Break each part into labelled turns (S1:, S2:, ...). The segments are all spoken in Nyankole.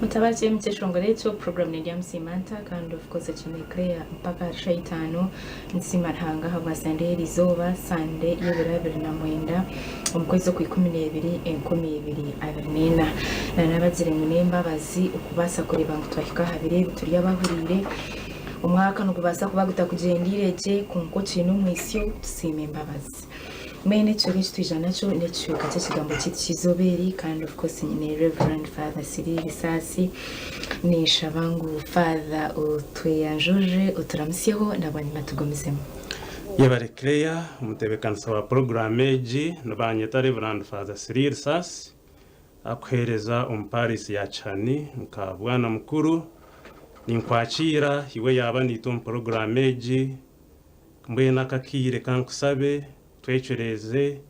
S1: Mutabazi omu kyeshongoro ekyo program neryamusiima nta kandi of course eki ni Claire mpaka ahari shaaha itaano nitusiima Ruhanga ahabwa Sunday y'eri izooba Sunday y'ebiro 29 omu kwezi okwikumi n'ebiri 2024 na nabagire ngu n'embabazi okubaasa kureeba ngu twahika aha biro ebi turi abahuriire omwaka nigubaasa kuba gutakugyendeire gye kwonka okiine omwitsyo tusiime embabazi. Mbwenu ekicweka eki twija nakyo n'ekicweka ky'ekigambo kyaitu ky'eizooba eri kandi of course nyine Rev. Father Cyril Saasi. Ninshaba ngu Father otweyanjurire oturamutsyeho na bwanyima tugumizemu.
S2: Yebare Claire, omutebeekanisa wa puroguraamu egi. Nibanyeta Rev. Father Cyril Saasi, arikuheereza omu Paris ya Kihani nka Bwana Mukuru. Ninkwakiira iwe yaaba naitwe omu puroguraamu egi. Mbwenu aka kaire ka nkusabe twecureeze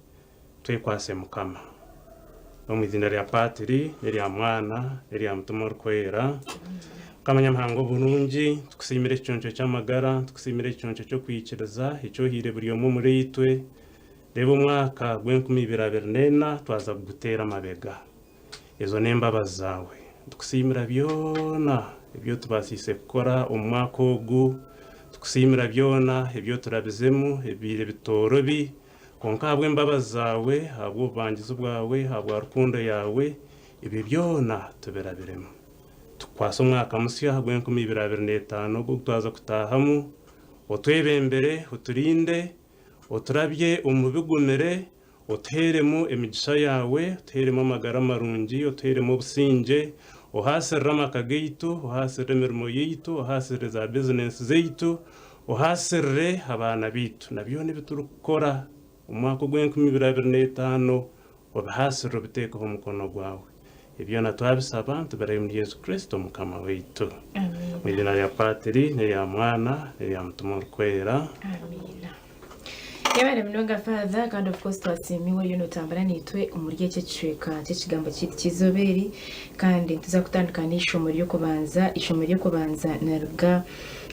S2: twekwatse Mukama. N'omu iziina rya Paatiri n'erya Mwana n'erya Mutima Orikwera. Mukama Nyamuhanga oburungi, tukusiimire ekiconco ky'amagara, tukusiimire ekiconco ky'okwikiriza eki ohaire buri omwe omuriitwe. Reeba omwaka gw'enkumi ibiri abiri n'ena twaza kuguteera amabega. Ezo n'embabazi zaawe. Nitukusiimira byona ebi otubaasiise kukora omu mwaka ogu. Nitukusiimira byona ebi oturabizemu ebibaire bitoorobi. Kwonka ahabw'embabazi zaawe, ahabw'obubangizi bwawe, ahabwa rukundo yaawe, ebyo byona tubirabiremu. Tukukwatse omwaka musya gw'enkumi ibiri abiri n'etaano ogu twaza kutaahamu. Otwebembere, oturinde, oturabye omu bigumire, Otuheeremu emigisha yaawe, otuheeremu amagara marungi, otuheeremu obusingye, ohaasirire amaka gaitu, ohaasirire emirimo yaitu, ohaasirire za bizinensi zaitu, ohaasirire abaana baitu na byona ebi turikukora omu mwaka ogw'enkumi ibiri abiri n'etaano, obihaasirire obiteekeho omukono gwawe. Ebi byona twabisaba nitubirabya omuri Yesu Kristo Mukama waitu. Omu eiziina rya Paatiri n'erya Mwana n'erya Mutima Orikwera.
S1: Amiina. Yebare munonga Father kandi of course twasiima iwe oriyo notambura naitwe omuri eki ekicweka ky'ekigambo kyaitu ky'eizooba eri kandi nituza kutandika n'eishomo ry'okubanza. Eishomo ry'okubanza niriruga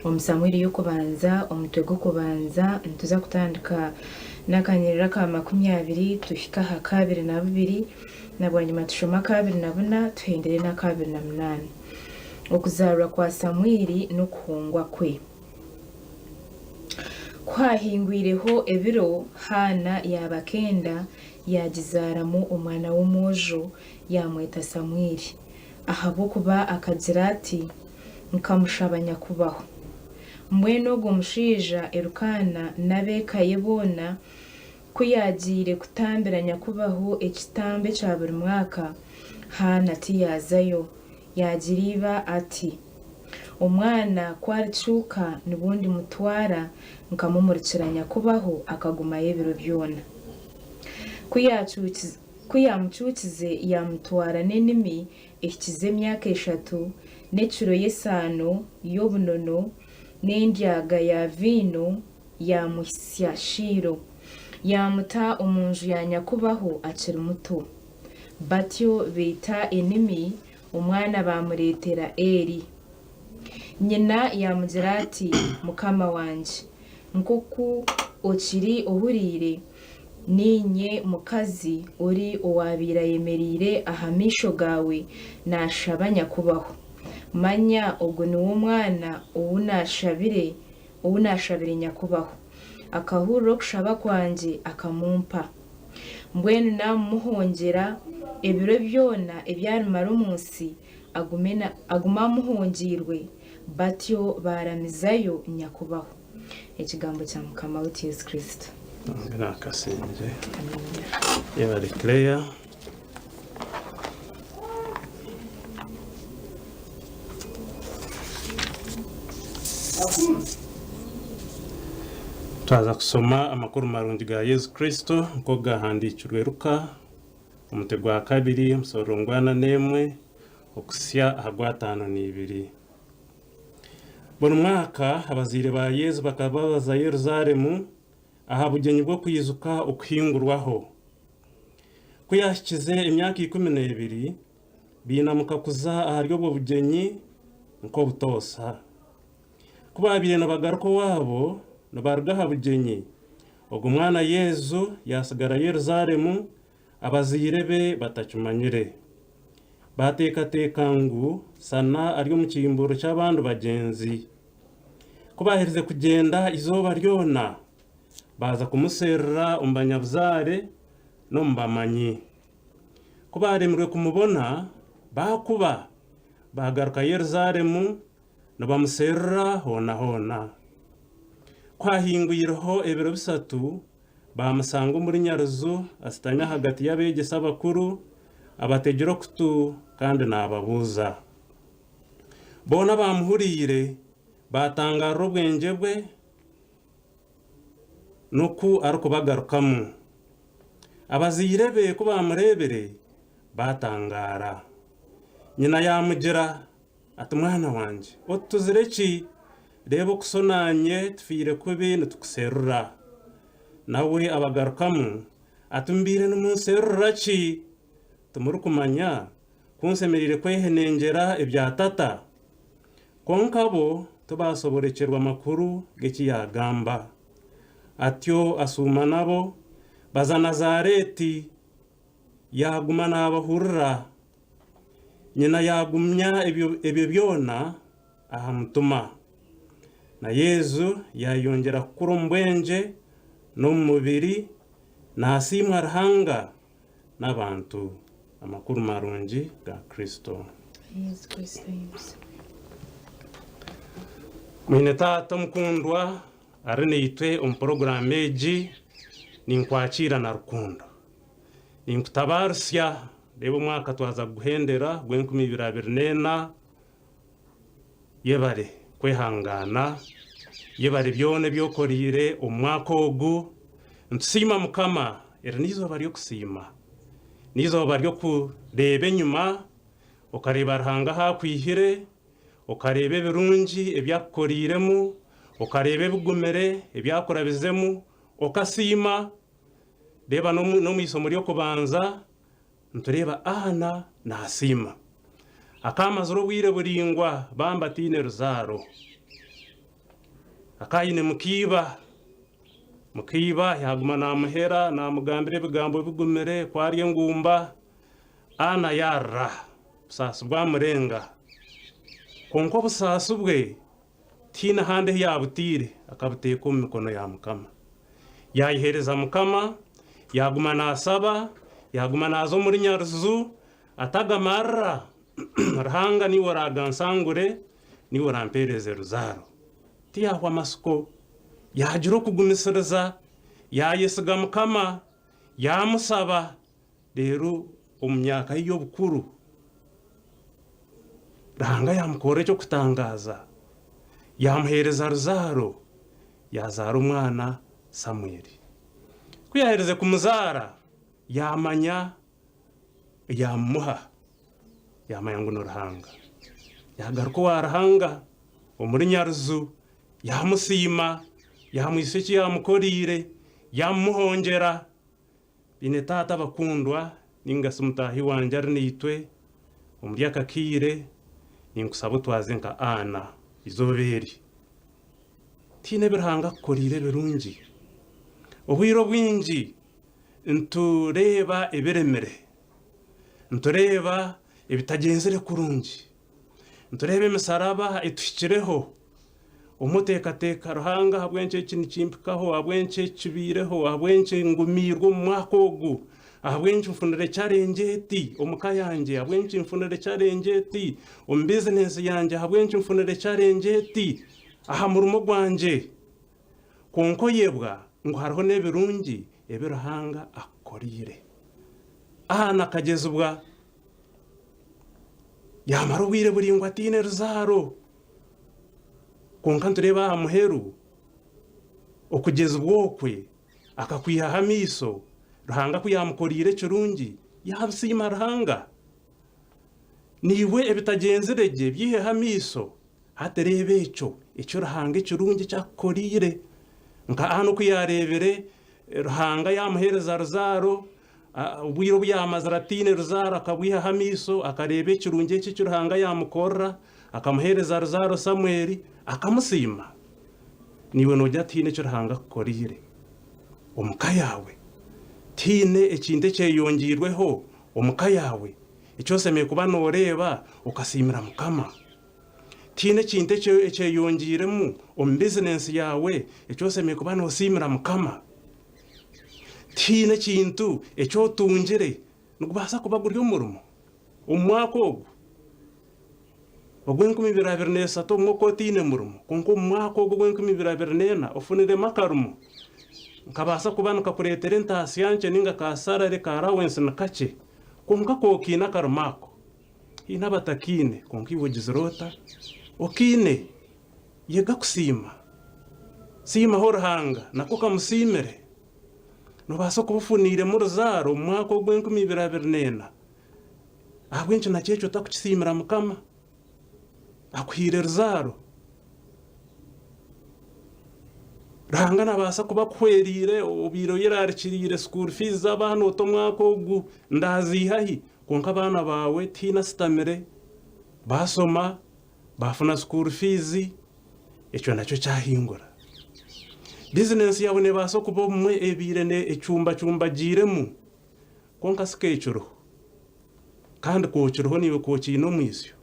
S1: omu Samuiri y'okubanza omutwe gw'okubanza nituza kutandika n'akanyiriri aka 20 tuhike aha ka 22 na bwanyima tushome aka 24 tuhendere n'aka 28. Okuzaarwa kwa Samuiri n'okuhungwa kwe. Ku haahingwireho ebiro, Haana yaaba akenda, yaagizaaramu omwana w'omwojo, yaamweta Samwiri, ahabw'okuba akagira ati, Nkamushaba Nyakubaho. Mbwenu ogwo mushaija Elukaana n'ab'eka ye boona, ku yaagiire kutambira Nyakubaho ekitambo ekya buri mwaka, Haana tiyaazayo, yaagira iba ati, Omwana ku aricuuka nibwo ndimutwara nkamumurikira Nyakubaho akagumayo ebiro byona. Ku yaamucuukize yaamutwara n'enimi ehikize emyaka eshatu, n'ekiro y'esaano y'obunono n'endyaga ya viino yaamuhitsya Shiilo, yaamuta omu nju ya Nyakubaho akiri muto. Batyo baita enimi Omwana baamureetera Eeli. Nyina yaamugira ati, Mukama wangye, nk'oku okiri ohuriire, niinye mukazi ori owaabaire ayemereire aha maisho gaawe naashaba Nyakubaho. Manya ogu niwe omwana ou naashabire, ou naashabire Nyakubaho. Akahurira okushaba kwangye akamumpa. Mbwenu naamumuhongyera ebiro byona ebi arimara omu nsi, agume agume amuhongyeirwe. Batyo baaramizayo Nyakubaho. Ekigambo kya Mukama waitu Yesu Kristo.
S2: Nakasingye. Yebare Claire. Twaza kushoma amakuru marungi ga Yesu Kristo nk'oku gahandiikirwe Luka, omutwe gwa kabiri, omushororongo gw'ana n'emwe okuhitsya aha gw'ataano n'ibiri. Buri mwaka abazaire ba Yesu bakaba baza Yerusaalemu aha bugyenyi bw'okwijuka Okuhingurwaho. Ku yaahikize emyaka 12, bainamuka kuza ahari obwo bugyenyi nk'obutoosa. Ku baabaire nibagaruka owaabo nibaruga aha bugyenyi, ogwo mwana Yesu yaatsigara Yerusaalemu abazaire be batakimanyire. Baateekateeka ngu Sana ari omu kimbuuro ky'abandi bagyenzi. Ku baaherize kugyenda eizooba ryona, baaza kumuserura omu banyabuzaare n'omu bamanyi. Ku baaremirwe kumubona, baakuba, baagaruka Yerusaalemu nibamuserura hoonahoona. Ku haahingwireho ebiro bisatu, baamushanga omuri Nyaruju ashutami ahagati y'abeegyesa abakuru, abategire okutu kandi naababuuza. Boona abaamuhuriire baatangaarira obwengye bwe n'oku arikubagarukamu. Abazaire be ku baamureebire, baatangaara. Nyina yaamugira ati, Mwana wangye, otutuzire ki? Reeba okuso naanye tufiire kubi nitukuserura. Nawe abagarukamu ati, Mubaire nimunserurira ki? Timurikumanya ku nshemereire kwehenengyera ebya tata? Kwonka bo tibaasoborekyerwa makuru g'eki yaagamba. Atyo ashuuma nabo, baza Nazareeti, yaaguma naabahurira. Nyina yaagumya ebyo byona aha mutima. Na Yesu yaayongyera kukura omu bwengye n'omu mubiri, naasiimwa Ruhanga n'abantu. Amakuru marungi ga Kristo.
S1: Yesu Kristo ahimbisibwe.
S2: Mwine taata omukundwa ari naitwe omu puroguraamu egi, ninkwakiira na rukundo. Ninkutabaarusya, reeba omwaka twaza kuguhendera gw'enkumi ibiri abiri n'ena, yebare kwehangaana, yebare byona ebi okoreire omu mwaka ogu. Nitusiima Mukama, eri n'eizooba ry'okusiima. N'eizooba ry'okureeba enyima okareeba Ruhanga ahu akwihire, okareeba ebirungi ebi akukoreiremu, okareeba ebigumire ebi akurabizemu, okasiima. Reeba n'omu eishomo ry'okubanza nitureeba Anna naasiima. Akaamazire obwire buraingwa bambi ataine ruzaaro. Akaba aine mukaiba. Mukaiba yaaguma naamuhera naamugambira ebigambo bigumire ku ari engumba. Anna yaarira, obusaasi bwamurenga. Kwonka obusaasi bwe tihaine ahandi ahu yaabutaire, akabuteeka omu mikono ya Mukama. Yaayeheereza Mukama, yaaguma naashaba, yaaguma naaza omuri Nyaruju atagamarira. Ruhanga niiwe oraagansangure, niiwe orampeereze ruzaaro. Tiyaahwa matsiko, yaagira okugumisiriza, yaayesiga Mukama, yaamushaba. Reero omu myaka ye y'obukuru, Ruhanga yaamukorera eky'okutangaaza, yaamuheereza ruzaaro, yaazaara omwana Samueli. Ku yaaherize kumuzaara, yaamanya yaamumuha, yaamanya ngu ni Ruhanga. Yaagaruka owa Ruhanga omuri Nyaruju, yaamusiima, yaamwijutsya eki yaamukoreire, yaamumuhongyera. Baine taata abakundwa ninga shi mutaahi wangye ari naitwe omuri aka kaire, ninkusaba otwaze nka Anna eizooba eri. Tihaine ebi Ruhanga akukoreire ebirungi. Obwire obwingi nitureeba ebiremire, nitureeba ebitagyenzire kurungi, nitureeba emisaraba etuhikireho. Obumwe oteekateeka, Ruhanga ahabw'enki eki nikimpikaho? Ahabw'enki eki kibaireho? Ahabw'enki ngumiirwe omu mwaka ogu? Ahabw'enki nfunire challenge eti omu ka yangye? Ahabw'enki nfunire challenge eti omu bizinesi yangye? Ahabw'enki nfunire challenge eti aha murimo gwangye? Kwonka oyebwa ngu hariho n'ebirungi ebi Ruhanga akukoreire. Anna akagyezibwa yaamara obwire buraingwa ataine ruzaaro. Kwonka nitureeba aha muheru, okugyezibwa okwe akakwihaho amaisho, Ruhanga ku yaamukoreire ekirungi, yaabisiima Ruhanga. Naiwe ebitagyenzire gye byiheho amaisho, hati reeba ekyo eki Ruhanga ekirungi eki akukoreire. Nka Anna oku yaareebire Ruhanga yaamuheereza ruzaaro, Obwire obu yaamazire ataine ruzaaro akabwihaho amaisho, akareeba ekirungi eki eki Ruhanga yaamukorera, akamuheereza ruzaaro Samueli, akamusiima. Naiwe noogira tihaine eki Ruhanga akukoreire omu ka yaawe? Tihaine ekintu ekyeyongiirweho omu ka yaawe? eki oshemereire kuba nooreeba okasiimira Mukama? Tihaine ekintu ekyeyongyeiremu omu bizinensi yaawe eki oshemereire kuba noosiimira Mukama? Tihaine ekintu eki otungire, nigubaasa kuba guri omurimo omu mwaka ogu ogw'enkumi ibiri 23 obumwe okaba otaine murimo kwonka omu mwaka ogu ogw'enkumi ibiri 24 ofuniremu akarimo nikabaasa kuba nikakureetera entaasya nkye nainga ka sarare ka allowance ni kakye kwonka k'okaine akarimo ako. Haine abatakiine, kwonka iwe ogizire ota? Okiine. Yega kusiima. Siimaho Ruhanga, nakwo okamusiimire. Noobaasa kuba ofuniiremu oruzaaro omu mwaka ogw'enkumi ibiri 24. Ahabw'enki nakyo ekyo otakukisiimira Mukama? Akuhaire ruzaaro. Ruhanga nabaasa kuba akuhwereire obaire oyerarikiriire school fees z'abaana oti omwaka ogu ndaziiha hi? Kwonka abaana baawe tihaine asitamire, baashoma, baafuna school fees, ekyo nakyo kyahingura. Bizinensi yaawe nebaasa kuba obumwe ebaire ecumbacumbagiiremu kwonka si kekiriho. Kandi ku okiriho naiwe ku okiine omwitsyo.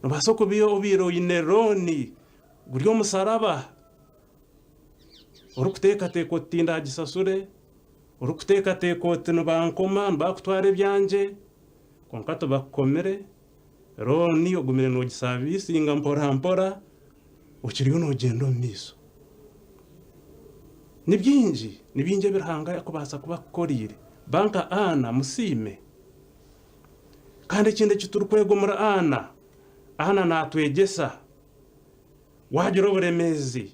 S2: Noobaasa kuba obaire oine looni guri omusaraba orikuteekateeka oti tindagisasure, orikuteekateeka oti nibankoma nibakutwara ebyangye, kwonka tibakukomire, looni ogumire noogisaaviisinga mpora mpora okiriyo noogyenda omu maisho. Ni bingi, ni bingi ebi Ruhanga arikubaasa kuba akukoreire. Ba nka Anna, musiime. Kandi ekindi eki turikwega omuri Anna, Anna naatwegyesa waagira oburemeezi,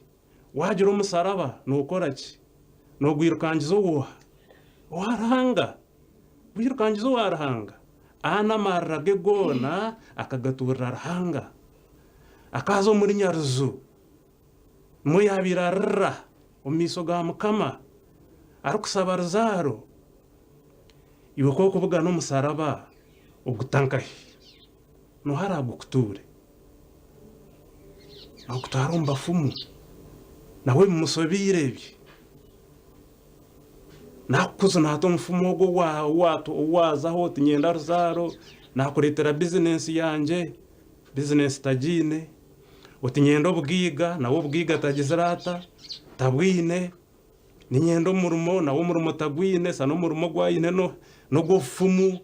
S2: waagira omusaraba nookora ki? Noogwirukangiza ow'oha? Owa Ruhanga. Gwirukangiza owa Ruhanga. Anna amarira ge goona akagatuurira Ruhanga. Akaza omuri Nyaruju nimwo yaabaire aririra omu maisho ga Mukama arikusaba ruzaaro. Iwe ku orikubugana omusaraba oguta nkahi? N'oha araagukutuure? Naagutwara omu bafumu, nawe bimushobeire ebye. Naakukuzuna hati omufumu ogwo ou waazaho oti niinyenda ruzaaro, naakureetera bizinensi yangye, bizinensi tagiine. Oti niinyenda obugaiga, nawe obugaiga tagizire ata? Tabwine. Niinyenda omurimo, nawe omurimo tagwine, shana omurimo ogu aine n'ogw'obufumu.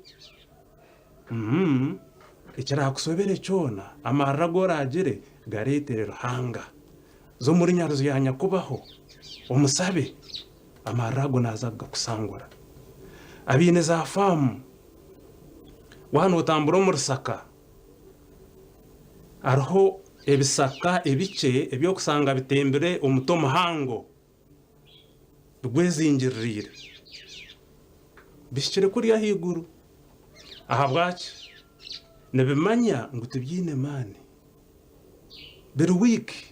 S2: Ekiraakushobere kyona, amarira agu oraagire gareetere Ruhanga. Za omuri Nyaruju ya Nyakubaho, omushabe, amarira ago naaza kugakusangura. Abaine zaafaamu, waaba nootambura omu rushaka, Hariho ebisaka ebikye ebi orikushanga bitembire omuti omuhango bigwezingiririire bihikire kuriya ahaiguru. Ahabwaki? Nibimanya ngu tibyine maani, biri wiiki.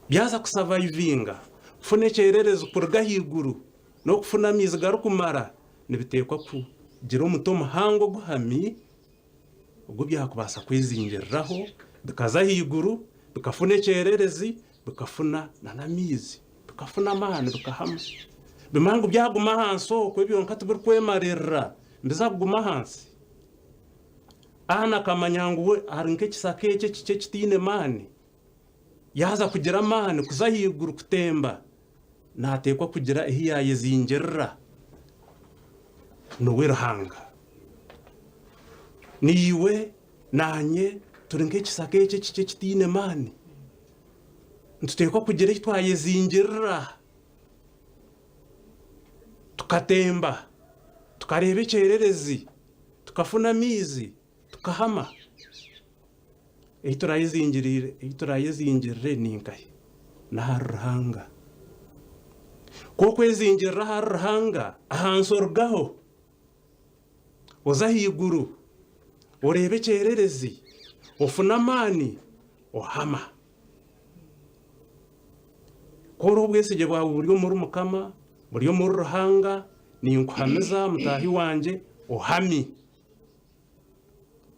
S2: Byaza kusavayivinga kufuna ekyererezi kuruga ahaiguru n'okufuna amaizi garikumara, nibiteekwa kugira omuti omuhango oguhami. ogu byakubaasa kwezingiriraho bikaza ahaiguru, bikafuna ekyererezi, bikafuna n'amaizi, bikafuna amaani bikahama. Bimara ngu byaguma ahansi okwo byonka tibirikwemaririra, nibiza kuguma ahansi. Anna akamanya ngu we ari nk'ekisaka eki ekikye ekitaine maani, yaaza kugira amaani kuza ahaiguru kutemba, naateekwa kugira ehi yaayezingirira, niwe Ruhanga. Naiwe naanye turi nk'ekisaka eki ekikye ekitaine maani. Nituteekwa kugira ehi twayezingirira, tukatemba, tukareeba ekyererezi, tukafuna amaizi, tukahama. Ei turayezingirire, ei turayezingirire ni nkahi? N'ahari Ruhanga. Ku okwezingirira ahari Ruhanga, ahansi orugaho, oze ahaiguru, oreebe ekyererezi, ofune amaani, ohama. Ku oriho obwesigye bwawe buri omuri Mukama, buri omuri Ruhanga, ninkuhamiza mutaahi wangye, ohami.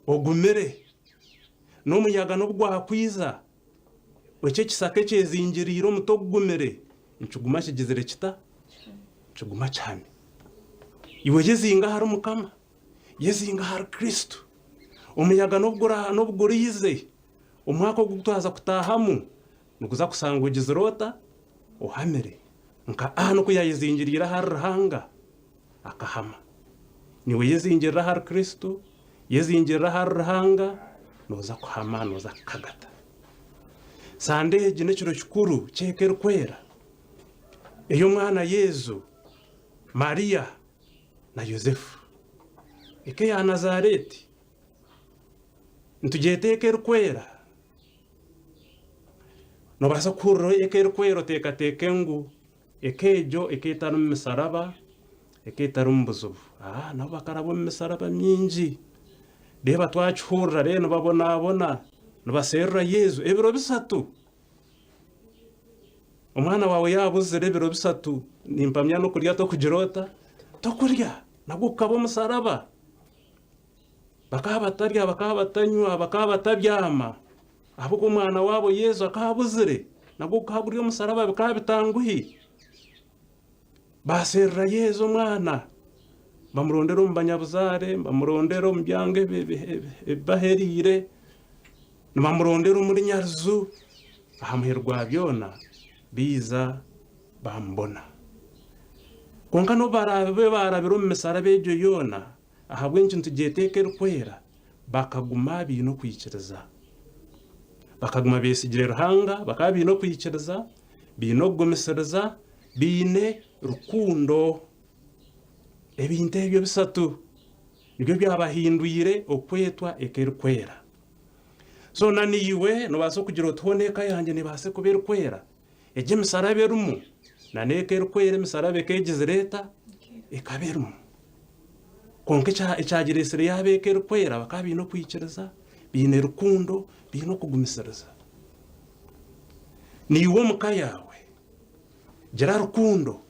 S2: Ogumire, n'omuyaga n'obu gwakwiza, ekyo ekisaka ekyezingiriire omuti ogugumire nikiguma kigizire kita? Nikiguma kihami. Iwe yezinga ahari Mukama. Yezinga ahari Kristo. Omuyaga n'obu guraize, omwaka ogu twaza kutaahamu niguza kushanga ogizire ota? Ohamire. Nka Anna oku yaayezingiriire ahari Ruhanga akahama. Naiwe yezingirire ahari Kristo, yezingirire ahari Ruhanga, nooza kuhama, nooza kukagata. Sande egi n'ekiro kikuru ky'eka erikwera ey'omwana Yesu, Mariya na Yosefu. Eka eya Nazareeti nitugyeta eka erikwera. Noobaasa kuhurira eka erikwera oteekateeke ngu eka egyo eka etarimu misharaba, eka etarimu buzibu. Aa nabo bakaraba omu misharaba mingi. Reeba twakihurira reero nibabonabona nibaserura Yesu ebiro bishatu. Omwana waawe yaaba abuzire ebiro bishatu, nimpamya n'okurya tokugira ota? Tokurya. Nagwo gukaba omusharaba. Bakaba batarya, bakaba batanywa, bakaba batabyama, ahabw'okuba omwana waabo Yesu akaba abuzire. Nagwo gukaba guri omusharaba bikaba bitanguhi. Baaserura Yesu omwana, bamurondera omu banyabuzaare, bamurondera omu byanga ebibahereire, nibamurondera omuri Nyaruju. Aha muheru gwa byona baija baamubona. Kwonka n'obu baraabe baarabire omu misharaba egyo yoona, ahabw'enki nitugyeta eka erikwera? Bakaguma baine okwikiriza. Bakaguma beesigire Ruhanga, bakaba baine okwikiriza, baine okugumisiriza, baine rukundo. Ebintu ebyo bishatu nibyo byabahindwire okwetwa eka erikwera. So na naiwe noobaasa kugira oti hoona eka yangye neebaasa kuba erikwera? Egyo emisaraba erimu, na n'eka erikwera emisaraba eka egizire eta? Ekaba erimu. Kwonka ekyagireetsire yaaba eka erikwera bakaba baine okwikiriza, baine rukundo, baine okugumisiriza. Naiwe omu ka yaawe, gira rukundo,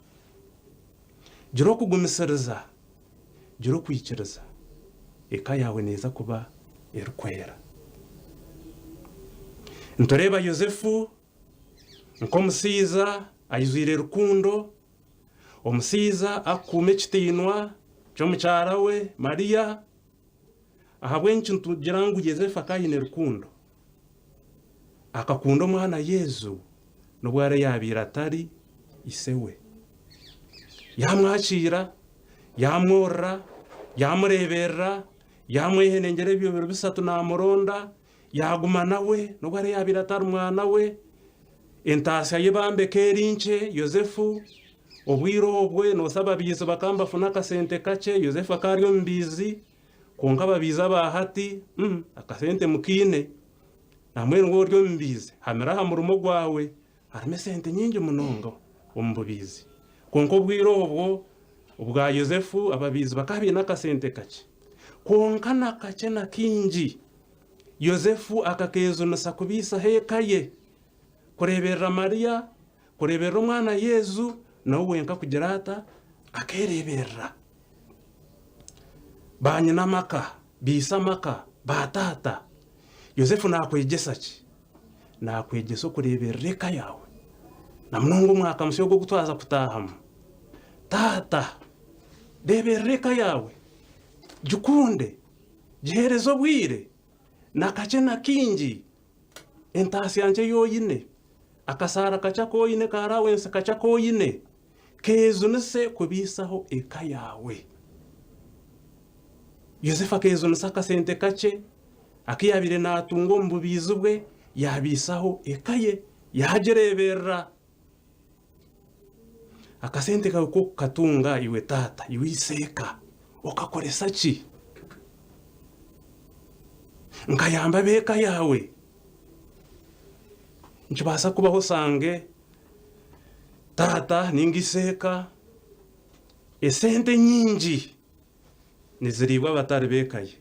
S2: gira okugumisiriza, gira okwikiriza, eka yaawe neeza kuba erikwera. Nitureeba Yosefu nk'omushaija aijwire rukundo, omushaija arikukuuma ekitiinwa ky'omukyara we Mariya. Ahabw'enki nitugira ngu Yosefu akaba aine rukundo? Akakunda omwana Yesu n'obu araabe yaabaire atari ise we. Yaamwakiira, yaamworora, yaamureeberera, yaamwehenengyera ebyo biro bishatu naamuronda, yaaguma nawe n'obu araabe yaabaire atari mwana we. Entaasya ye bambi eka eri nkye, Yosefu obwire obwe nooshusha ababiizi bakaba nibafuna akasente kakye, Yosefu akaba ari omubiizi. Kwonka ababiizi aba hati, akasente mukaine. Nambwenu waaba ori omubiizi, hamira aha murimo gwawe. Harimu esente nyingi munonga omu bubiizi. Kwonka obwire obwo obwa Yosefu, ababiizi bakaba baine akasente kakye. Kwonka na kakye na kaingi, Yosefu akakeejunisa kubaisaho eka ye, kureeberera Mariya, kureeberera omwana Yesu, nawe wenka kugira ata? Akeereeberera. Baanyina amaka, baise amaka, baataata, Yosefu naakwegyesa ki? Naakwegyesa okureeberera eka yaawe, na munonga omwaka musya ogu ogu twaza kutaahamu. Taata, reeberera eka yaawe, gikunde, giheereze obwire, na kakye na kaingi, entaasya nkye ei oine, akasaara kakye aku oine, ka arawensi kakye aku oine, Keejunise kubaisaho eka yaawe. Yosefu akeejunisa akasente kakye aku yaabaire naatunga omu bubaizi bwe yaabaisaho eka ye, yaagireeberera. Akasente kaawe ku orikukatunga iwe taata, iwe iseeka, okakoresa ki? Nkayamba ab'eka yaawe? Nikibaasa kubaho oshange Taata ninga iseeka, esente nyingi niziriibwa abatari b'eka ye.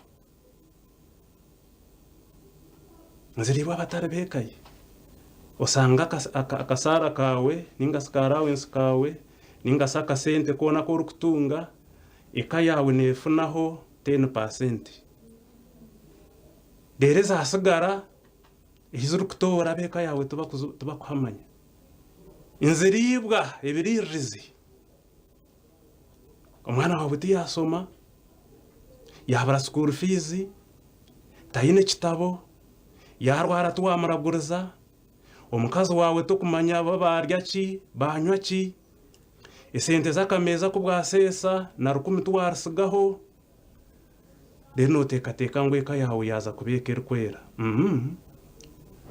S2: Niziriibwa abatari b'eka ye. Osanga akasaara kaawe ninga shi ka allowance kaawe ninga shi akasente koona aku orikutunga, eka yaawe neefunaho 10%. Reero ezaatsigara Ezi zirikutoora ab'eka yaawe tibakuhamanya. Niziriibwa ebiriiririzi. Omwana waawe tiyaashoma, Yaabura school fees, taine kitabo, yaarwara tiwaamuraguriza, omukazi waawe tokumanya oba baarya ki, baanywa ki, esente z'akameeza ku bwaseesa na rukumi tiwarutsigaho, reero nooteekateeka ngu eka yaawe yaaza kuba eka erikwera. Umm.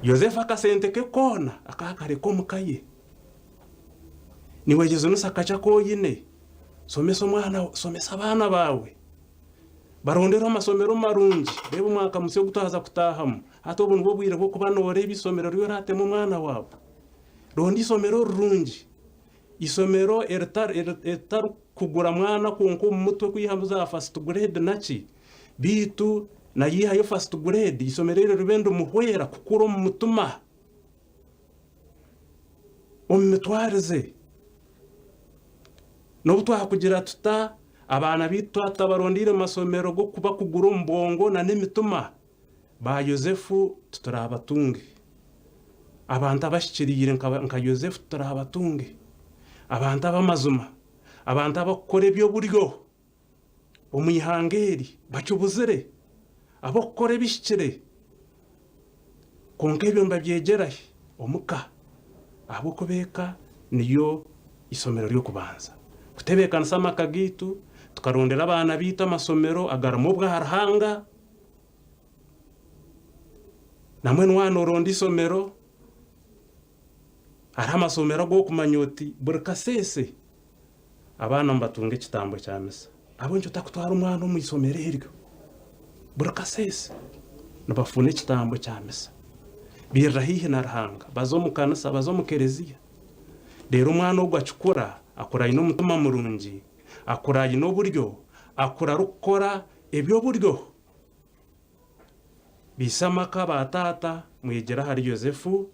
S2: Yosefu akasente ke koona akaakareka omu ka ye. Niiwe yejunisa kakye aku oine, somesa omwana, somesa abaana baawe. Barondere amasomero marungi. Reeba omwaka musya ogu twaza kutaahamu. Hati obu nibwo bwire bw'okuba nooreeba eisomero ri oraatemu omwana waawe. Ronda eisomero rirungi, eisomero eritarikugura mwana kwonka omu mutwe kwihamu za first grade naki, beitu nayeihayo first grade eisomero eryo ribe nirimuhwera kukura omu mutima, omu mitwarize. N'obu twakugira tuta, abaana baitu twaba tutabarondeire masomero g'okubakugura omu bwongo n'emitima, ba Yosefu titurabatunge. Abantu abahikiriire nka Yosefu titurabatunge. Abantu ab'amazima, abantu abakukora eby'oburyo omu ihanga eri bakibuzire, ab'okukora ebihikire. Kwonka ebyo nibabyegyera hi? Omuka. Ahabw'okuba eka niyo eishomero ry'okubanza. Kutebeekanisa amaka gaitu, tukarondera abaana baitu amasomero agarimu obwaruhanga, nambwenu waaba nooronda eishomero, hariho amasomero agu orikumanya oti buri kaseese abaana nibatunga ekitambo kya misa. Ahabw'enki otakutwara omwana omu ishomero eryo? Buri kaseese nibafuna ekitambo kya misa. Bairira haihi na Ruhanga, baza omu kanisa, baza omu kereziya. Reero omwana ogwo akikura, akura aine omutima murungi, akura aine oburyo, akura arikukora eby'oburyo. Baise amaka, baataata, mwegyere ahari Yosefu,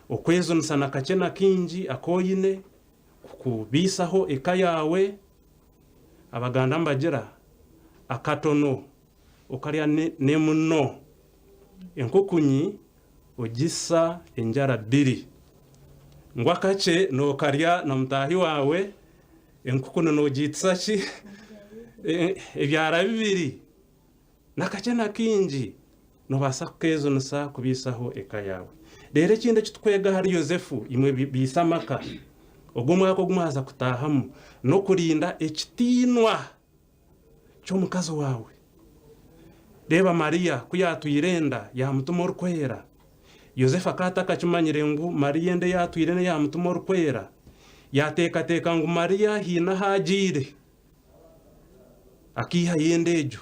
S2: okwejunisa na kakye na kaingi aku oine kukubaisaho eka yaawe. Abaganda nibagira, Akatono okarya n'emuno, enkukunyi ogisa enjara bbiri. Ngu akakye nookarya na mutaahi waawe, enkukuni noogiitisa ki? Ebyara bibiri. N'akakye na kaingi noobaasa kukeejunisa kubaisaho eka yaawe. Reero ekindi eki turikwega ahari Yosefu, imwe baise amaka, ogu omwaka ogu mwaza kutaahamu, n'okurinda ekitiinwa ky'omukazi waawe. Reeba Mariya ku yaatwire enda ya Mutima Orikwera, Yosefu akaba atakakimanyire ngu Mariya enda ei atwire n'eya Mutima Orikwera. Yaateekateeka ngu Mariya haine ahu agiire. Akaihayo enda egyo,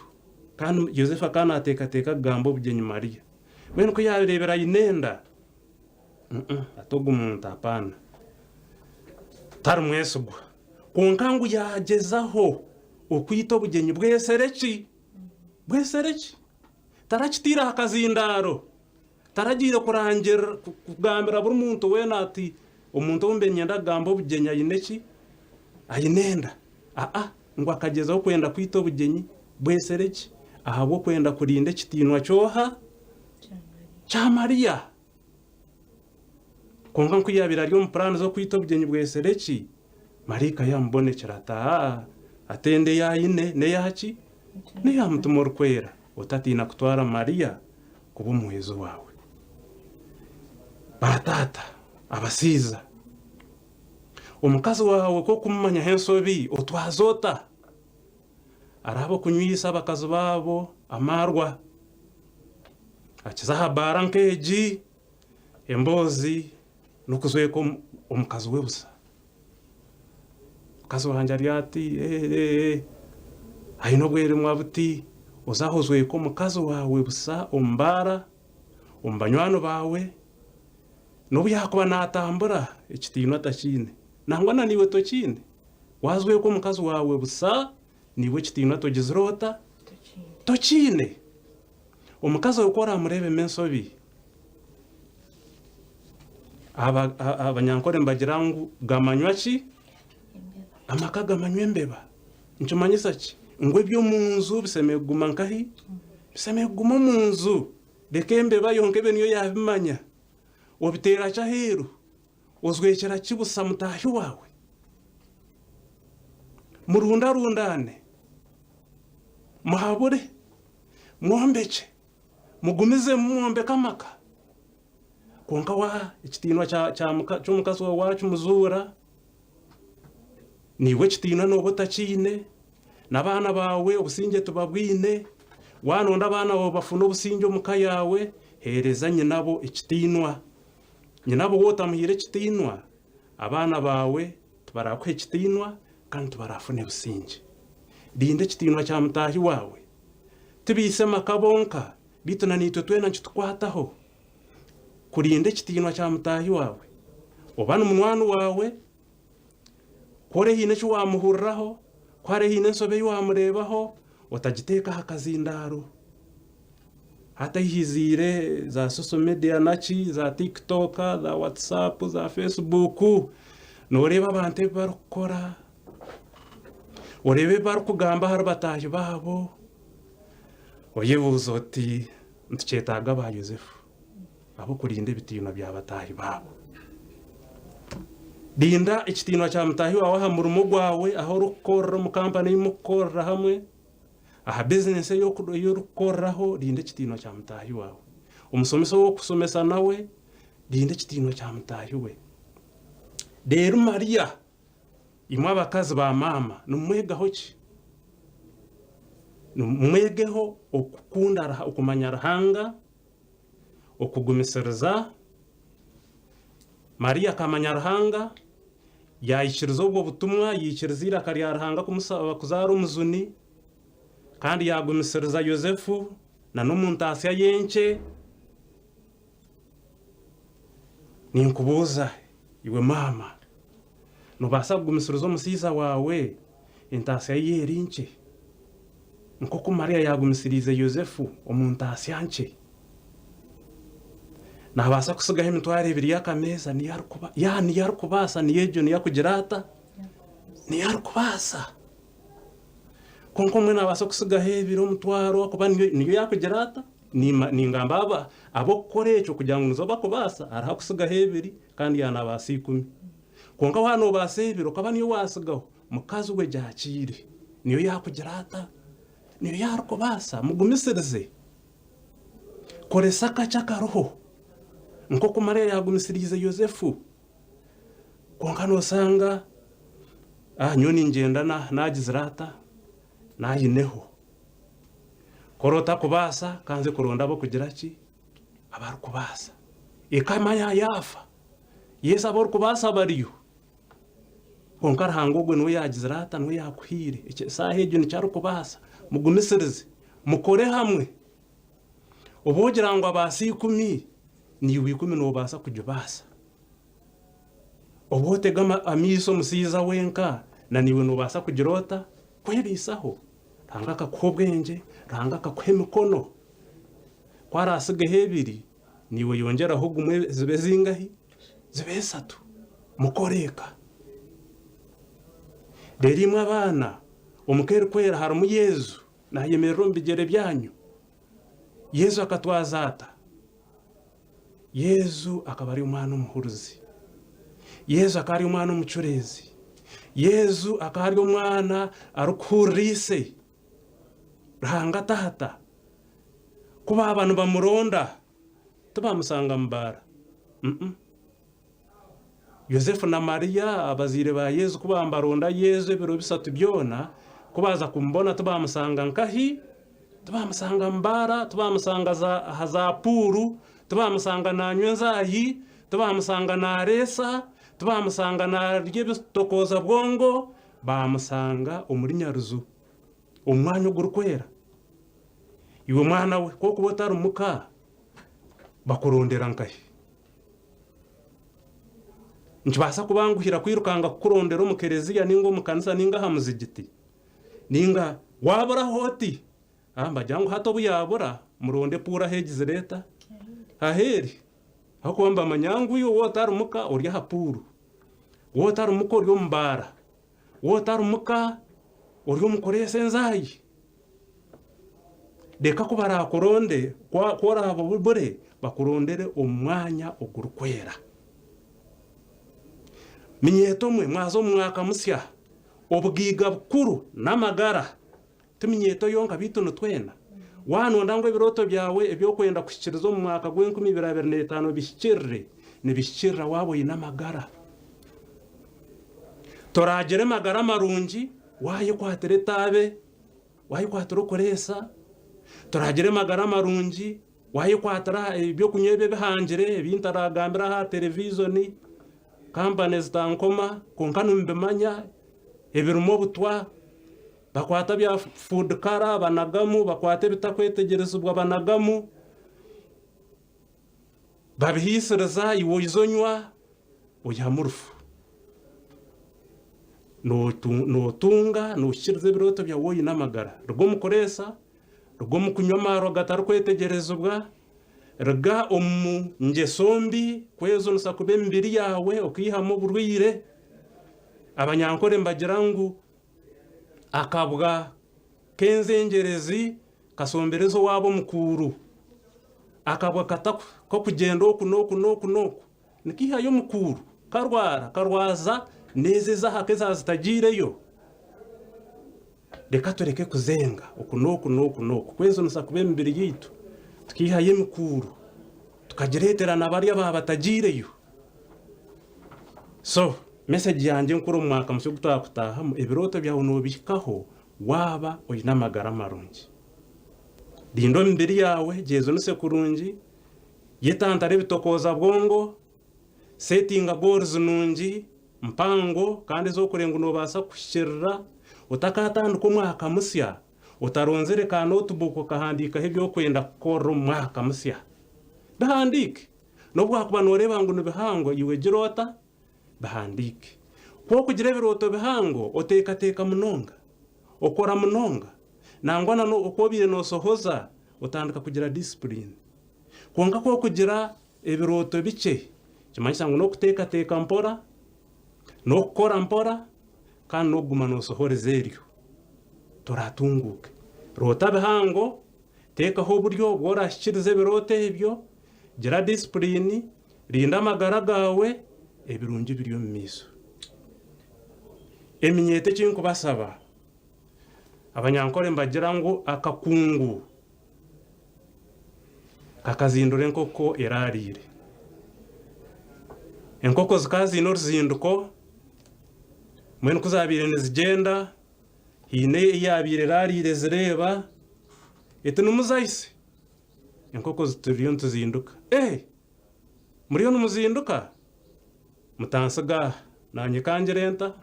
S2: kandi Yosefu akaba naateekateeka kugamba obugyenyi Mariya. Mbwenu ku yaareebire aine enda, ati ogu muntu apaana, tari mwesigwa. Kwonka ngu yaagyezaho okwita obugyenyi bwesereki, bwesereki. Tarakitaire aha kazindaaro, taragiire kurangirira, kugambira buri muntu weena ati omuntu ou mbe niinyenda kugamba obugyenyi aine ki? Aine enda. Aa, ngu akagyezaho kwenda kwita obugyenyi bwesereki ahabw'okwenda kurinda ekitiinwa ky'oha? Kya Mariya. Kwonka ku yaabaire ari omu puraani z'okwita obugyenyi bwesereki, maraika yaamubonekyera ati, Aa, ati enda ei aine n'eya ki? N'eya Mutima Orikwera. Otatiina kutwara Mariya kuba omuhwezi waawe. Baataata, abashaija, omukazi waawe ku okumumanyaho enshobi, otwaza ota? Hariho ab'okunywisa abakazi baabo amaarwa. Akiza aha baara nk'egi, emboozi n'okujweka omukazi we busha. Omukazi wangye ari ati, eeh, aine obweremwa buti, oze aho ojweke omukazi waawe busha omu baara, omu banywani baawe, n'obu yaakuba naatambura, ekitiinwa takiine. Nangwa na naiwe tokiine. Waajweka omukazi waawe busha, naiwe ekitiinwa togizire ota? Tokiine. Omukazi ogu ku oraamureebemu enshobi, Abanyankore nibagira ngu gamanywa ki? Amaka gamanywa embeba. Nikimanyisa ki? Ngu eby'omu nju bishemereire kuguma nkahi? Bishemereire kuguma omu nju. Reka embeba yonka ebe niyo yaabimanya. Obiteera ki aheeru? Ojwekyera ki busha mutaahi waawe? Murundarundaane. Muhabure, mwombekye, mugumizemu mwombeke amaka. Kwonka wa ekitiinwa ky'omukazi waawe waakimuzuura, naiwe ekitiinwa nooba otakiine, n'abaana baawe obusingye tibabwine. Waanonda abaana baawe bafune obusingye omu ka yaawe, heereza nyinabo ekitiinwa. Nyinabo waaba otamuhaire ekitiinwa, abaana baawe tibaraakuha ekitiinwa kandi tibarafune busingye. Rinda ekitiinwa kya mutaahi waawe. Tibaitse maka bonka, beitu na naitwe twena nikitukwataho kurinda ekitiinwa kya mutaahi waawe. Oba ni munywani waawe, ku ori haine eki waamuhuriraho, ku hariho haine enshobe ei waamureebaho, otagiteeka aha kazindaaro. Hati ahihiziire za social media naki, za TikTok, za WhatsApp, za Facebook, nooreeba abantu ebi barikukora, oreeba ebi barikugamba ahari bataahi baabo, oyebuuza oti nitukyetaaga ba Yosefu ab'okurinda ebitiinwa bya bataahi baabo. Rinda ekitiinwa kya mutaahi waawe aha murimo gwawe, ahu orikukorera omu kampani ei murikukorera hamwe. Aha bizinesi ei orikukoreraho rinda ekitiinwa kya mutaahi waawe. Omushomesa ou orikushomesa nawe rinda ekitiinwa kya mutaahi we. Reero Mariya, imwe abakazi ba maama nimwegaho ki? Mwegeho okukunda okumanya Ruhanga, okugumisiriza. Mariya akamanya Ruhanga, yaikiriza obwo butumwa, yaikiriza eiraka rya Ruhanga kumushaba kuzaara omujuni, kandi yaagumisiriza Yosefu n'omu ntaasya ye nkye. Ninkubuuza iwe maama, noobaasa kugumisiriza omushaija waawe entaasya ye eri nkye, nk'oku Mariya yaagumisiriize Yosefu omu ntaasya nkye? Naabaasa kutsigaho emitwaro ebiri y'akameeza niyo arikuba ya niyo arikubaasa niyo egyo niyo arikugira ata? Niyo arikubaasa. Kwonka omwe naabaasa kutsigaho ebiri omutwaro ahakuba niyo niyo yaakugira ata? Nima ningamba aba ab'okukora ekyo kugira ngu nizo bakubaasa hariho akutsigaho ebiri kandi yaanabaasa ikumi. Kwonka waaba noobaasa ebiri okaba niyo waatsigaho, mukazi we gyakiire niyo yaakugira ata? Niyo yaarikubaasa. Mugumisirize. Koresa akakye akariho, nk'oku Mariya yaagumisiriize Yosefu. Kwonka noosanga, ah, nyowe ningyenda naagizire ata, naayineho. Ku ori otakubaasa, ka nze kuronda ab'okugira ki? Abarikubaasa. Ekama ya yaafa, Yesu abarikubaasa bariyo. Kwonka Ruhanga ogwo niwe yaagizire ata? Niwe yaakuhaire. Eshaaha egyo nikyo arikubaasa. Mugumisirize, mukore hamwe. Obu ogira ngu abaasa ikumi, naiwe ikumi noobaasa kugibaasa. Obu otega amaisho omushaija wenka, na naiwe noobaasa kugira ota? Kwebaisaho. Ruhanga akakuha obwengye, Ruhanga akakuha emikono. Ku araatsigeho ebiri, naiwe yongyeraho gumwe zibe zingahi? Zibe ishatu. Mukore eka. Reero imwe abaana, omu ka erikwera harimu Yesu, naayemerera omu bigyere byanyu. Yesu akatwaza ata? Yesu akaba ari omwana omuhurizi. Yesu akaba ari omwana omucureezi. Yesu akaba ari omwana arikuhurira ise, Ruhanga Taata. Ku baaba nibamuronda, Tibamusanga mu baara. Mm. Yosefu na Mariya, abazaire ba Yesu, ku baambaronda Yesu ebiro bisatu byona, ku baaza kumubona tibaamusanga nkahi? Tibaamusanga mu baara, tibaamusanga za, aha za puuru, tibaamusanga naanywa enzaayi, tibaamusanga naareesa, tibaamusanga naarya ebitokooza bwongo, baamusanga omuri Nyaruju, omu mwanya ogurikwera. Iwe mwana we, ku orikuba otari muka, bakurondera nkahi? Nikibaasa kubanguhira kwirukanga kukurondera omu kereziya nainga omu kanisa nainga aha muzigiti? Nainga waaburaho oti, Ah, nibagira ngu hati obu yaabura, muronde puuru ahu egizire eta? Ahu eri. Ahabw'okuba nibamanya ngu iwe waaba otari muka ori aha puuru, waaba otari muka ori omu baara, waaba otari muka ori omu kureesa enzaayi. Reka ku baraakuronde, ku oraabure, bakurondere omu mwanya ogurikwera. Minyeeto mwe, mwaza omu mwaka musya, obugaiga bukuru n'amagara. Ti minyeeto yonka beitu nitwena. Waanonda ngu ebirooto byawe eby'okwenda kuhikiiriza omu mwaka gw'enkumi ibiri abiri n'etaano bihikiirire, nibihikiirira waaba oine amagara. Toraagire magara marungi waayekwatira etaabe, waayekwatira okureesa, toraagire magara marungi waayekwatira eby'okunywa ebi ebihangire ebi ntaragambira aha televiizoni, kampani ezitankoma kwonka nimubimanya ebirimu obutwa. Bakwata bya food colour banagamu, bakwata ebitakwetegyerezibwa banagamu, babihiisiriza iwe oiza onywa oihamu rufu. Nootunga, noohikiiriza ebirooto byawe oine amagara. Ruga omu kureesa, ruga omu kunywa amaarwa gatarikwetegyerezibwa, ruga omu ngyeso mbi kwejunisa kubi emibiri yaawe okaihamu oburwaire. Abanyankore nibagira ngu Akabwa k'enzengyerezi kasombereza owaabo omukuuru. Akabwa k'okugyenda oku n'oku n'oku n'oku nikaihayo omukuuru, karwara, karwaza n'ezo ez'aha ka ezaaba zitagiireyo. Reka tureke kuzenga oku n'oku n'oku n'oku, kwejunisa kubi emibiri yaitu, tukaihayo emikuuru, tukagireetera na bari abaaba batagiireyo. So, message yangye enkuru omu mwaka musya ogu twakutaahamu, ebirooto byawe noobihikaho waaba oine amagara marungi. Rinda omibiri yaawe, gyezunise kurungi, yetantare ebitokooza bwongo, setinga goals nungi, mpango kandi ez'okureeba ngu noobaasa kuhikiirira, otakaatandika omwaka musya otaronzire ka notebook okahandiikaho ebi orikwenda kukorera omu mwaka musya. Bihandiike. N'obu waakuba nooreeba ngu ni bihango, iwe gira ota? Bihandiike. Ku orikugira ebirooto bihango, oteekateeka munonga, okora munonga, nangwa na n'oku obaire nooshohoza otandika kugira disipuriini. Kwonka ku orikugira ebirooto bikye, nikimanyisa ngu n'okuteekateeka mpora, n'okukora mpora, kandi n'okuguma nooshohoreza eryo, toraatunguuke. Roota bihango, Teekaho oburyo obu oraahikirize ebirooto ebyo, gira disipuriini, rinda amagara gaawe, ebirungi biri omu maisho. Eminyeeto eki nkubasaba, Abanyankore nibagira ngu akakungu kakazindura enkoko eraariire. Enkoko zikaba ziine oruzinduko, mbwenu ku zaabaire nizigyenda, Haine ei yaabaire eraariire ezireeba, eti nimuzahise? Enkoko ziti turiyo nituzinduka. Ee! Muriyo nimuzinduka? Mutantsiga aha. Naanye ka ngire nta?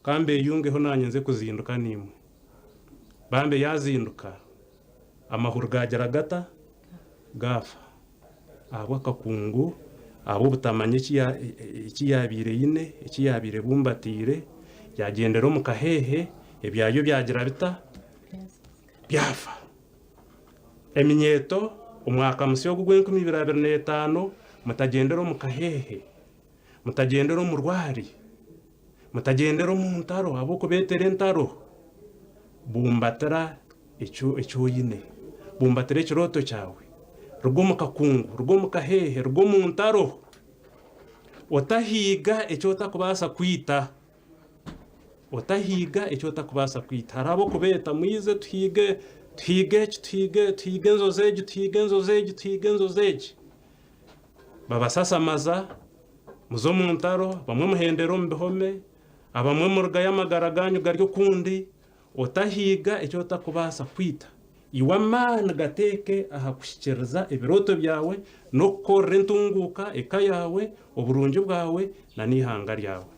S2: Ka mbeeyungeho naanye nze kuzinduka naimwe. Bambe yaazinduka, amahuri gaagira gata? Gaafa. Ahabw'akakungu, ahabw'obutamanya eki yaabaire eine, eki yaabaire ebumbatiire, yaagyendera omu kaheehe, ebyayo byagira bita? Byafa. Eminyeeto, omwaka musya ogu ogw'enkumi ibiri abiri n'etaano, mutagyendera omu kaheehe, mutagyendera omu rwari, mutagyendera omu ntaro ahabw'okubeetera entaro, bumbatira Ekyo eki oine, bumbatira ekirooto kyawe. Ruga omu kakungu, ruga omu kaheehe, ruga omu ntaro. Otahiiga eki otakubaasa kwita. Otahiiga eki otakubaasa kwita. Hariho ab'okubeeta mwije tuhiige, tuhiige eki, tuhiige, tuhiige enjojo egi, tuhiige enjojo egi, tuhiige enjojo egi. Babasasamaza, muze omu ntaro, bamwe muhendere omu bihome, abamwe murugayo amagara gaanyu gari okundi. Otahiiga eki otakubaasa kwita. Iwe amaani gateeke aha kuhikiiriza ebirooto byawe n'okukorera entunguuka eka yaawe, oburungi bwawe na n'eihanga ryawe.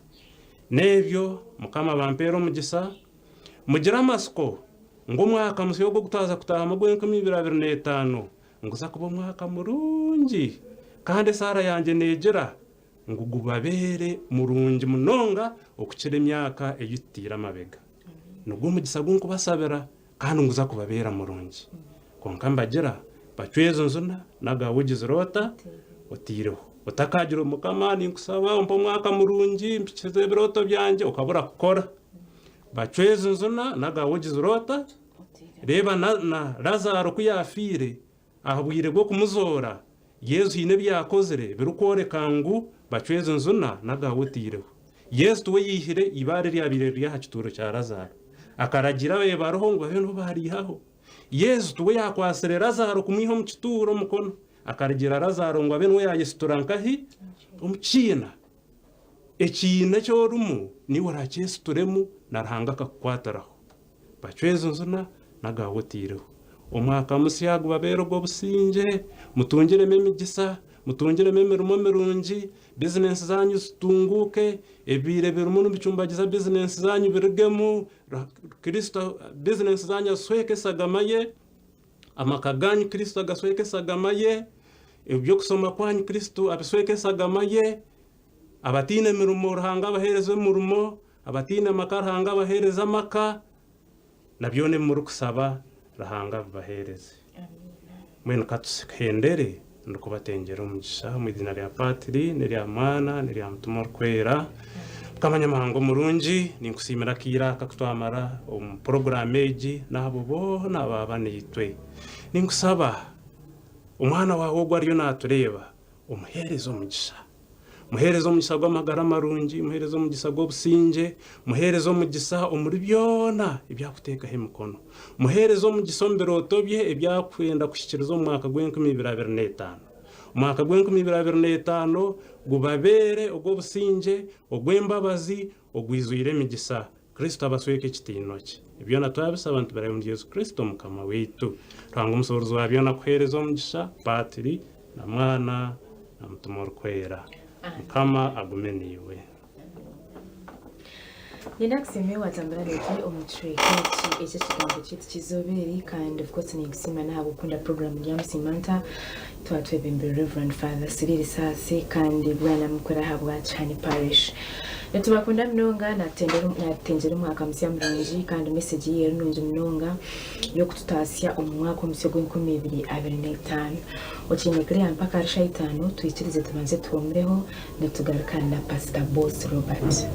S2: N'ebyo Mukama abampeere omugisa. Mugire amatsiko ngu omwaka musya ogu ogutwaza kutaahamu ogw'enkumi ibiri abiri n'etaano nguza kuba omwaka murungi kandi esaara yangye neegira ngu gubabeere murungi munonga okukira emyaka ei tutaire amabega. Nigwo mugisa gu nkubasabira kandi nguza kubabeera murungi. Kwonka mbagira, bacwe ezo njuna n'agaawe ogizire ota? Otaireho. Otakaagira ngu Mukama ninkusaba ompe omwaka murungi mpikize ebirooto byangye okabura kukora. Bacwe ezo njuna n'agaawe ogizire ota? Reeba na Lazaaro ku yaafiire, Aha bwire bw'okumuzoora, Yesu haine ebi yaakozire birikworeka ngu bacweza enzuna n'agaawe otaireho. Yesu tiwe yaihire eibaare eryabaire riri aha kituuro kya Laazaaro. Akaragiira ababaire bariho ngu babe nibo baariihaho. Yesu tiwe yaakwatsire Lazaaro kumwiha omu kituuro omukono. Akaragiira Lazaaro ngu abe niwe yaayesitura nkahi? Omu kiina. Ekiina eki orimu niiwe oraakyesituremu na Ruhanga akakukwatiraho. Bacweza enzuna n'agaawe otaireho. Omwaka musya gubabeere ogw'obusingye, mutungiremu emigisa, mutungiremu emirimo mirungi, bizinensi zaanyu zitunguuke, ebibaire birimu nibicumbagiza bizinensi zaanyu birugemu, Kristo bizinensi zaanyu azisweke esagama ye, amaka gaanyu Kristo agasweke esagama ye, eby'okushoma kwanyu Kristo abisweke esagama ye, abataine mirimo Ruhanga abaheereze omurimo, Abataine maka Ruhanga abaheereze amaka, na byona ebi murikusaba Ruhanga abibaheereze. Mbwenu ka tuhendere ndikubatengyera omugisha omu eiziina rya Paatiri n'erya Mwana n'erya Mutima Orikwera. Mukama Nyamuhanga omurungi, ninkusiimira akaire aka aku twamara omu puroguraamu egi n'abo boona abaaba naitwe. Ninkusaba omwana waawe ogu ariyo naatureeba omuheereze omugisha. Muheereze omugisa gw'amagara marungi, muheereze omugisa gw'obusingye, muheereze omugisa omuri byona ebi arikuteekaho emikono. Muheereze omugisa omu birooto bye ebi arikwenda kuhikiiriza omu mwaka gw'enkumi ibiri abiri n'etaano. Omwaka gw'enkumi ibiri abiri n'etaano gubabeere ogw'obusingye, ogw'embabazi, ogwijwire emigisa. Kristo abasweke ekitiinwa kye. Byona twabisaba nitubirabya omuri Yesu Kristo Mukama waitu. Ruhanga omusoboorozi wa byona akuheereze omugisha, Paatiri, na Mwana, na Mutima Orikwera. Mukama agume naiwe.
S1: Nyenda kusiima iwe watambura naitwe omu kicweka eki eky'ekigambo kyaitu ky'eizooba eri kandi of course ninkusiima n'ahabw'okukunda puroguraamu Ndyamusiima Nta. Twaba twebembire Rev. Father Cyril Saasi kandi Bwana Mukuru ahabwa Kihani Parish. Nitubakunda munonga natutengyera omwaka musya murungi kandi message ye eri nungi munonga y'okututaasya omu mwaka omusya ogw'enkumi ibiri abiri n'etaano. Okiine Claire mpaka ahari shaaha itaano twikirize tubanze tuhuumureho nitugaruka na Pastor Boss Robert.